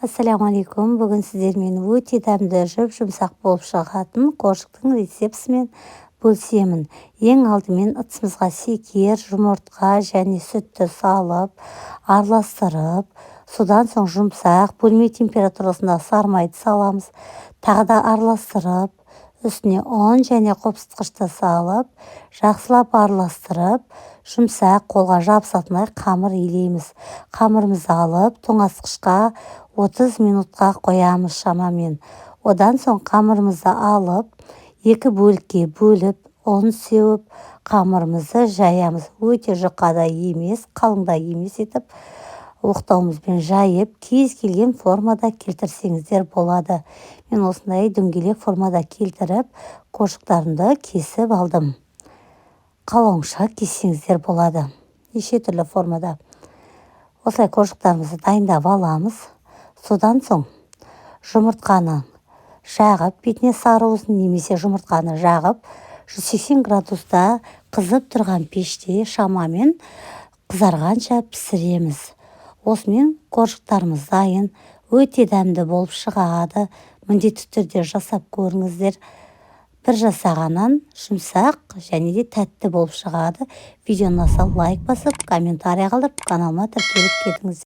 Ассалаумағалейкум! Бүгін сіздермен өте дәмді, жұп-жұмсақ болып шығатын коржиктің рецептісімен бөлісемін. Ең алдымен ыдысымызға шекер, жұмыртқа және сүтті салып, араластырып, содан соң жұмсақ, бөлме температурасында сары майды саламыз. Тағы да араластырып, үстіне ұн және қопсытқышты салып, жақсылап араластырып, жұмсақ, қолға жабысатындай қамыр илейміз. Қамырымызды алып, тоңазытқышқа 30 минутқа қоямыз шамамен. Одан соң қамырымызды алып, екі бөлікке бөліп, ұн сеуіп, қамырымызды жаямыз. Өте жұқа да емес, қалың да емес етіп, оқтауымызбен жайып, кез келген формада келтірсеңіздер болады. Мен осындай дөңгелек формада келтіріп, коржиктарымды кесіп алдым. Қалауыңша кессеңіздер болады, неше түрлі формада. Осылай коржиктарымызды дайындап аламыз. Содан соң жұмыртқаны жағып, бетіне сары уызын немесе жұмыртқаны жағып, 180 градуста қызып тұрған пеште шамамен қызарғанша пісіреміз. Осымен коржиктарымыз дайын. Өте дәмді болып шығады. Міндетті түрде жасап көріңіздер. Бір жасағаннан жұмсақ және де тәтті болып шығады. Видео ұнаса, лайк басып, комментарий қалдырып, каналыма тіркеліп кетіңіздер.